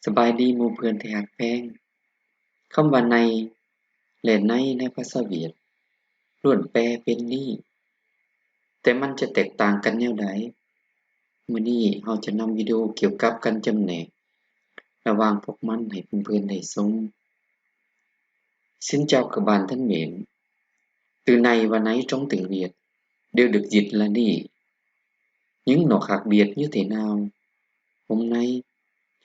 ສະບາຍດີໝູ່ເພື່ອນທີ່ຮັກແພງ. ຄຳວ່າໃນ ແລະ ໃນ ໃນພາສາຫວຽດ ລ້ວນແປເປັນນີ້, ແຕ່ມັນຈະແຕກຕ່າງກັນແນວໃດ? ມື້ນີ້ເຮົາຈະນຳວິດີໂອກ່ຽວກັບການຈຳແນກລະຫວ່າງພວກມັນໃຫ້ເພື່ອນໆໄດ້ຊົມ. Xin chào các bạn thân mến. Từ này và nãy trong tiếng Việt đều được dịch là nị. Nhưng nó khác biệt như thế nào? Hôm nay,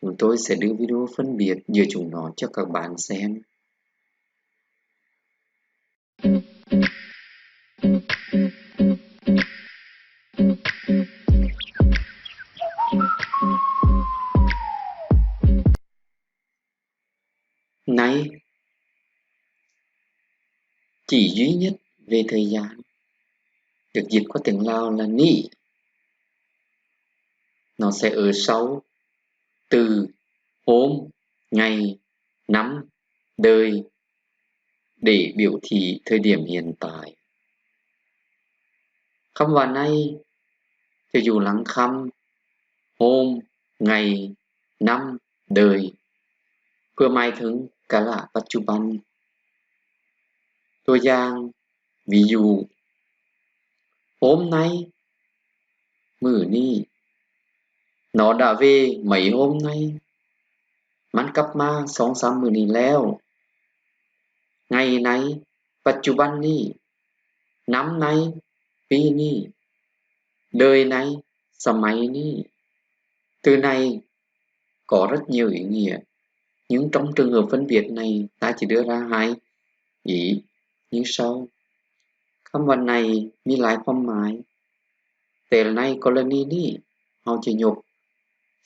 chúng tôi sẽ đưa video phân biệt giữa chúng nó cho các bạn xem. Nãy, chỉ duy nhất về thời gian, được dịch qua tiếng Lào là nị. Nó sẽ ở sau từ hôm, ngày, năm, đời để biểu thị thời điểm hiện tại. ຄຳວ່າໃນ ຈະຢູ່ຫຼັງຄຳ ໂຮມ, ໄງ, ນຳ, ເດີຍ ເພື່ອໝາຍເຖິງກາລະປັດຈຸບັນ. ຕົວຢ່າງ, ວີຢູ ໂຮມໃນ ມື້ນີ້. Nó đã về mấy hôm nay. ມັນກັບມາສອງສາມມື້ນີ້ແລ້ວ. ໄງໃນ ປັດຈຸບັນນີ້. ນຳໃນ ປີນີ້. ເດີຍໃນ ສະໄໝນີ້. Từ này có rất nhiều ý nghĩa, nhưng trong trường hợp phân biệt này ta chỉ đưa ra hai ý như sau. ຄຳວ່າໃນ ມີຫຼາຍຄວາມໝາຍ, ແຕ່ໃນກໍລະນີນີ້ ເຮົາຈະຍົກ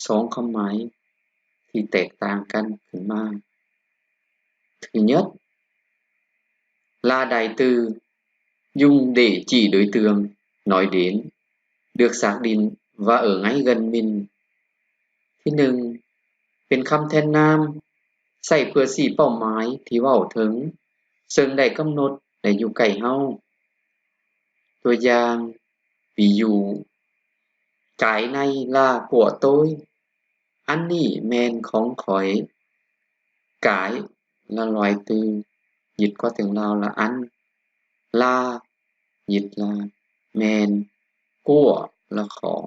ສອງຄວາມໝາຍທີ່ແຕກຕ່າງກັນຂຶ້ນມາ. Thứ nhất, là đại từ dùng để chỉ đối tượng nói đến được xác định và ở ngay gần mình. ທີໜຶ່ງ ເປັນຄຳແທນນາມ ໃຊ້ເພື່ອຊີ້ເປົ້າໝາຍທີ່ເວົ້າເຖິງ ເຊິ່ງໄດ້ກຳນົດ ແລະ ຢູ່ໃກ້ເຮົາ. ຕົວຢ່າງ, ວີຢູ Cái này là của tôi. ອັນນີ້ແມ່ນຂອງຂ້ອຍ. Cái ລະຫຼອຍຕື່ມ ຍຶດກວ່າເຖິງລາວລະອັນ. Là ຍຶດລະແມ່ນ. Của ລະຂອງ.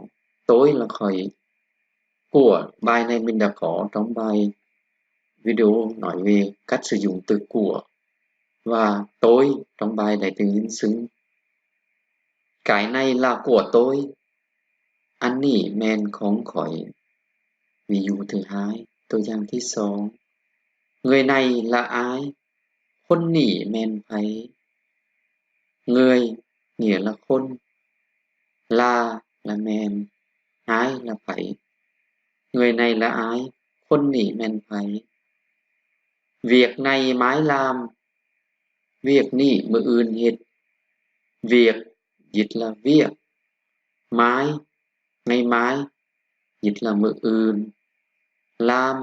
Tôi ລະຂ້ອຍ. Của bài này mình đã có trong bài video nói về cách sử dụng từ của và tôi trong bài đại từ nhân xưng. Cái này là của tôi. ອັນນີ້ແມ່ນຂອງຂ້ອຍ. ວີຢູ thứ hai. ຕົວຢ່າງທີສອງ. Người này là ai? ຄົນນີ້ແມ່ນໃຜ? Người ນີ້ລະຄົນ. Là ລະແມ່ນ. Ai ລະໃຜ. Người này là ai? ຄົນນີ້ແມ່ນໃຜ? Việc này mãi làm. Việc ນີ້ ມື້ອື່ນເຮັດ. Việc ຍຶດລະ ວຽກ. Mãi, ngày mai ຍຶດລະ ມື້ອື່ນ. Làm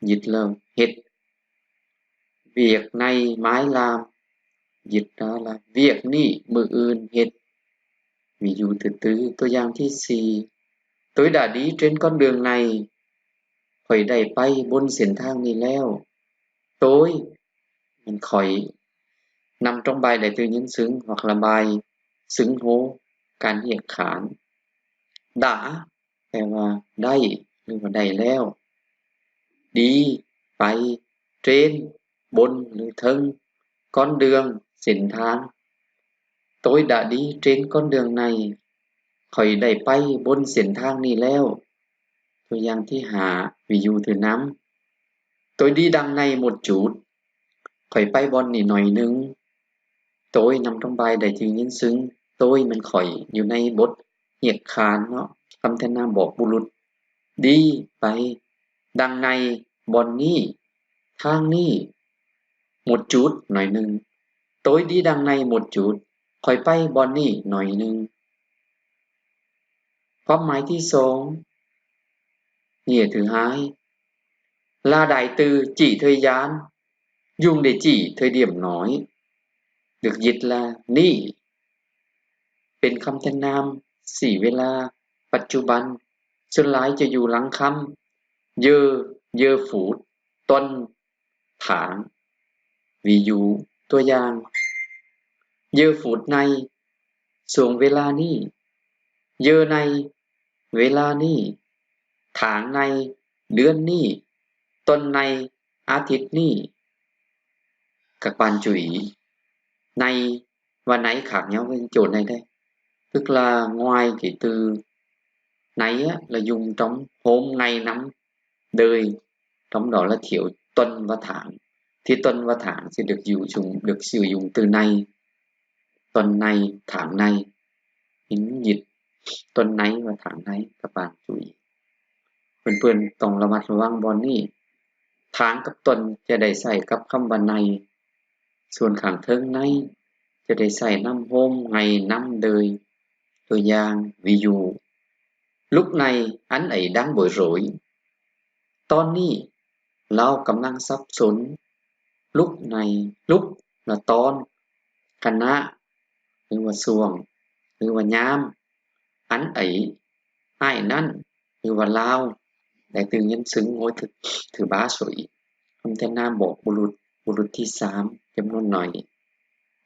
ຍຶດລະ ເຮັດ. Việc này mãi làm ຍຶດລະ ວຽກນີ້ ມື້ອື່ນເຮັດ. ວີຢູ thứ tư. ຕົວຢ່າງທີສີ່. Tôi đã đi trên con đường này. ຂ້ອຍໄດ້ໄປບົນເສັ້ນທາງນີ້ແລ້ວ. Tôi ແມ່ນຂ້ອຍ. Nằm trong bài đại từ nhân xưng hoặc là bài xưng hô ການຮຽກຂານ. Đã ແປວ່າໄດ້ ຫຼືວ່າໄດ້ແລ້ວ. Đi ໄປ. Trên ບົນ ຫຼື ເທິງ. Con đường ເສັ້ນທາງ. Tôi đã đi trên con đường này. ຂ້ອຍໄດ້ໄປບົນເສັ້ນທາງນີ້ແລ້ວ. ຕົວຢ່າງທີຫ້າ. ວີຢູ thứ năm. Tôi đi đằng này một chút. ຂ້ອຍໄປບ່ອນນີ້ໜ້ອຍໜຶ່ງ. Tôi nằm trong bài đại từ nhân xưng. Tôi ແມ່ນຂ້ອຍ ຢູ່ໃນບົດຮຽກຂານເນາະ ຄຳແທນນາມບອກບຸລຸດ. Đi ໄປ. Đằng này ບ່ອນນີ້ ທາງນີ້. Một chút ໜ້ອຍໜຶ່ງ. Tôi đi đằng này một chút. ຂ້ອຍໄປບ່ອນນີ້ໜ້ອຍໜຶ່ງ. ຄວາມໝາຍທີສອງ. Nghĩa thứ hai là đại từ chỉ thời gian, dùng để chỉ thời điểm nói, được dịch là nị. ເປັນຄຳແທນນາມຊີ້ເວລາປັດຈຸບັນ, ສ່ວນຫຼາຍຈະຢູ່ຫຼັງຄຳ giờ ເຢີຟູດ ຕົ້ນ ຖາງ ວີຢູ ຕົວຢ່າງ ເຢີຟູດໃນ ຊ່ວງເວລານີ້ ເຢີໃນ ເວລານີ້ ຖາງໃນ ເດືອນນີ້ ຕົ້ນໃນ ອາທິດນີ້ ກະບານຈຸຍ ໃນ ວ່າໃນ ຂາກຍາວເປັນໂຈນໃນໄດ້ Tức là ngoài cái từ này á, là dùng trong hôm ngày năm đời, trong đó là thiếu tuần và tháng. Thì tuần và tháng sẽ được dụ dụng, được sử dụng từ này, tuần này, tháng này. Hình dịch tuần này và tháng này, các bạn chú ý. ເພື່ອນໆຕ້ອງລະມັດລະວັງບ່ອນນີ້. ຖາງກັບຕົ້ນຈະໄດ້ໃຊ້ກັບຄຳວ່າໃນ, ສ່ວນຂ້າງເທິງໃນຈະໄດ້ໃຊ້ນຳໂຮມ, ໃນນຳເດີຍ. ຕົວຢ່າງ, ví dụ, lúc này anh ấy đang bối rối. ຕອນນີ້ລາວກຳລັງສັບສົນ. Lúc này, lúc ລະຕອນ, ຂະນະ ຫຼືວ່າຊ່ວງ ຫຼືວ່າຍາມ. Anh ấy, ອ້າຍນັ້ນ ຫຼືວ່າລາວ. Đại từ nhân xưng ngôi thứ, thứ ba số ít. ຄຳແທນນາມບອກບຸລຸດ, ບຸລຸດທີສາມ ຈຳນວນໜ້ອຍ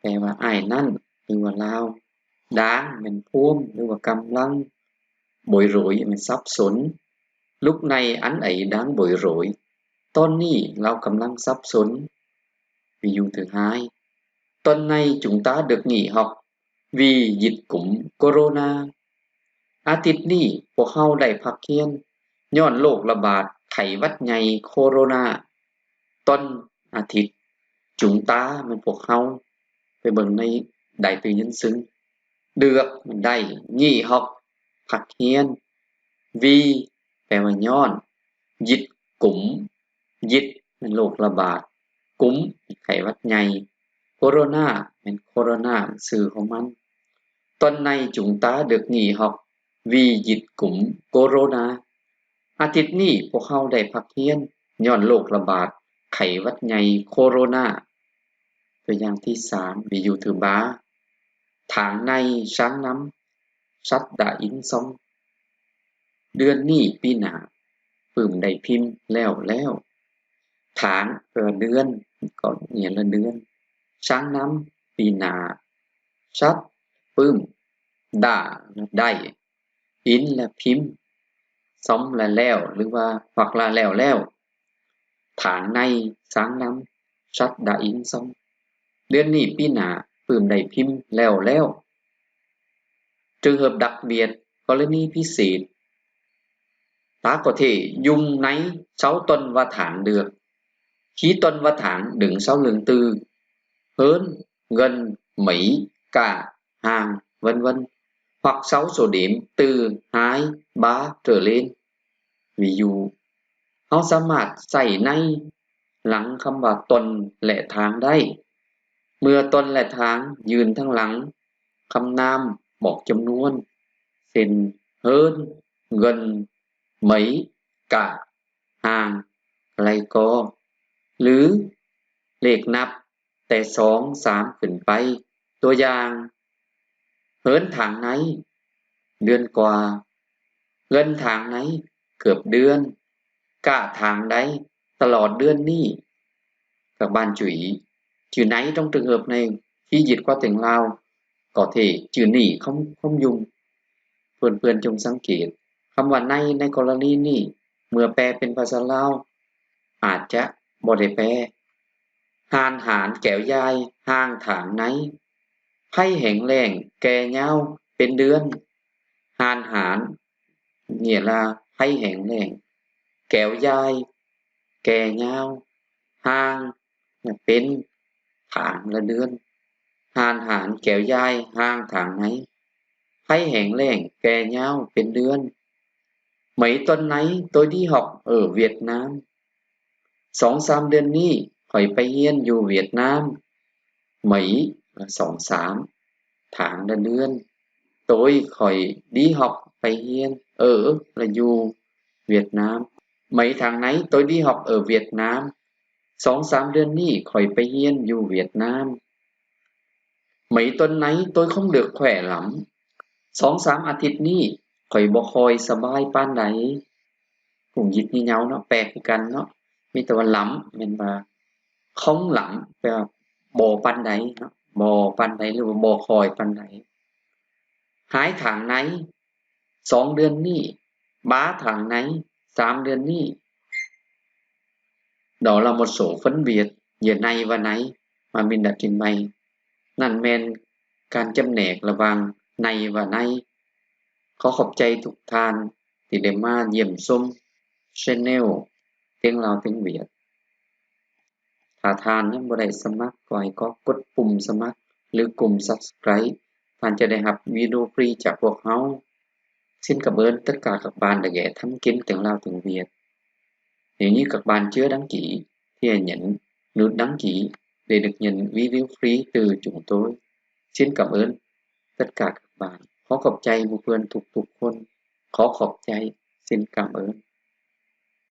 ແປວ່າອ້າຍນັ້ນ ຫຼືວ່າລາວ. Đang ແມ່ນພວມ ຫຼືວ່າກຳລັງ. Bối rối ແມ່ນສັບສົນ. Lúc này anh ấy đang bối rối. ຕອນນີ້ລາວກຳລັງສັບສົນ. Ví dụ thứ hai. Tuần này chúng ta được nghỉ học vì dịch cúm corona. ອາທິດນີ້ພວກເຮົາໄດ້ພັກຮຽນ ຍ້ອນໂລກລະບາດໄຂ້ຫວັດໃຫຍ່ໂຄໂຣນາ. Tuần ອາທິດ, chúng ta ແມ່ນພວກເຮົາ, ໄປເບິ່ງໃນ đại từ nhân xưng. Được ແມ່ນໄດ້, nghỉ học ພັກຮຽນ, vì ແປວ່າຍ້ອນ, dịch cúm, dịch ແມ່ນໂລກລະບາດ, cúm ແມ່ນໄຂ້ຫວັດໃຫຍ່, corona ແມ່ນໂຄໂຣນາ ຊື່ຂອງມັນ. Tuần này chúng ta được nghỉ học vì dịch cúm corona. ອາທິດນີ້ພວກເຮົາໄດ້ພັກຮຽນ ຍ້ອນໂລກລະບາດໄຂ້ຫວັດໃຫຍ່ໂຄໂຣນາ. ຕົວຢ່າງທີສາມ, ví dụ thứ ba. Tháng này sang năm sách đã in xong. ເດືອນນີ້, ປີໜ້າ, ປຶ້ມໄດ້ພິມແລ້ວແລ້ວ. Tháng ແປວ່າເດືອນ, ກໍຮຽນລະເດືອນ. Sang năm ປີໜ້າ. Sách ປຶ້ມ. Đã ໄດ້. In ລະພິມ. Xong ລະແລ້ວ ຫຼືວ່າ hoặc là ແລ້ວແລ້ວ. Tháng này sang năm sách đã in xong. ເດືອນນີ້, ປີໜ້າ, ປຶ້ມໄດ້ພິມແລ້ວແລ້ວ. Trường hợp đặc biệt, ກໍລະນີພິເສດ. Ta có thể dùng này sau tuần và tháng được. Khi tuần và tháng đứng sau lượng từ hơn, gần, mấy, cả, hàng, vân vân, hoặc sau số đếm từ hai, ba trở lên. Ví dụ, ເຮົາສາມາດໃຊ້ໃນ ຫຼັງຄຳວ່າ tuần ແລະ tháng ໄດ້ ເມື່ອ tuần ແລະ tháng ຢືນທາງຫຼັງຄຳນາມບອກຈຳນວນ ເຊັ່ນ hơn, gần, mấy, cả, hàng, ໄລກໍ ຫຼື ເລກນັບແຕ່ສອງ ສາມ ຂຶ້ນໄປ. ຕົວຢ່າງ, hơn tháng này ເດືອນກວ່າ, gần tháng này ເກືອບເດືອນ, cả tháng đây ຕະຫຼອດເດືອນນີ້. Các bạn chú ý, chữ này trong trường hợp này khi dịch qua tiếng Lào có thể chữ này không, không dùng. ເພື່ອນໆຈົ່ງສັງເກດ ຄຳວ່າໃນ ໃນກໍລະນີນີ້ ເມື່ອແປເປັນພາສາລາວ ອາດຈະບໍ່ໄດ້ແປ. Hạn hán kéo dài hàng tháng nay, ໄພແຫ້ງແລ້ງແກ່ຍາວເປັນເດືອນ. Hạn hán ນີ້ລະ ໄພແຫ້ງແລ້ງ, kéo dài ແກ່ຍາວ, hàng ເປັນ, tháng ລະເດືອນ. Hạn hán kéo dài hàng tháng nay, ໄພແຫ້ງແລ້ງແກ່ຍາວເປັນເດືອນ. Mấy tuần nay tôi đi học ở Việt Nam, ສອງສາມເດືອນນີ້ຂ້ອຍໄປຮຽນຢູ່ຫວຽດນາມ. Mấy ລະສອງສາມ, tháng ລະເດືອນ, tôi ຂ້ອຍ, đi học ໄປຮຽນ, ở ລະຢູ່ຫວຽດນາມ. Mấy tháng nay tôi đi học ở Việt Nam, ສອງສາມເດືອນນີ້ຂ້ອຍໄປຮຽນຢູ່ຫວຽດນາມ. Mấy tuần nay tôi không được khỏe lắm, ສອງສາມອາທິດນີ້ຂ້ອຍບໍ່ຄ່ອຍສະບາຍປານໃດ. ກຸ່ມຢິດຍຽວເນາະ ແປຄືກັນເນາະ ມີແຕ່ວ່າ ລຳ ແມ່ນວ່າ ຂອງ ລຳ ແປວ່າບໍ່ປານໃດເນາະ ບໍ່ປານໃດ ຫຼືວ່າບໍ່ຄ່ອຍປານໃດ. ຫາຍທາງໃນ ສອງເດືອນນີ້ ບາທາງໃນ ສາມເດືອນນີ້ ດອລລາມົດໂສ ເຟີນວຽດ ເຢຍໃນວາໃນ ມາມິນດາກິນໄມ ນັ້ນແມ່ນການຈຳແນກລະຫວ່າງໃນວາໃນ. ຂໍຂອບໃຈທຸກທ່ານທີ່ໄດ້ມາຢ້ຽມຊົມ channel ທັງລາວທັງຫວຽດ. ຖ້າທ່ານຍັງບໍ່ໄດ້ສະໝັກ ກໍໃຫ້ກໍກົດປຸ່ມສະໝັກ ຫຼືປຸ່ມ subscribe ທ່ານຈະໄດ້ຮັບວິດີໂອຟຣີຈາກພວກເຮົາ. Xin cảm ơn tất cả các bạn đã ghé thăm kênh Tiếng Lào Tiếng Việt. Nếu như các bạn chưa đăng ký thì hãy nhấn nút đăng ký để được nhận video free từ chúng tôi. Xin cảm ơn tất cả các bạn. ຂໍຂອບໃຈໝູ່ເພື່ອນທຸກໆຄົນ. ຂໍຂອບໃຈ. Xin cảm ơn.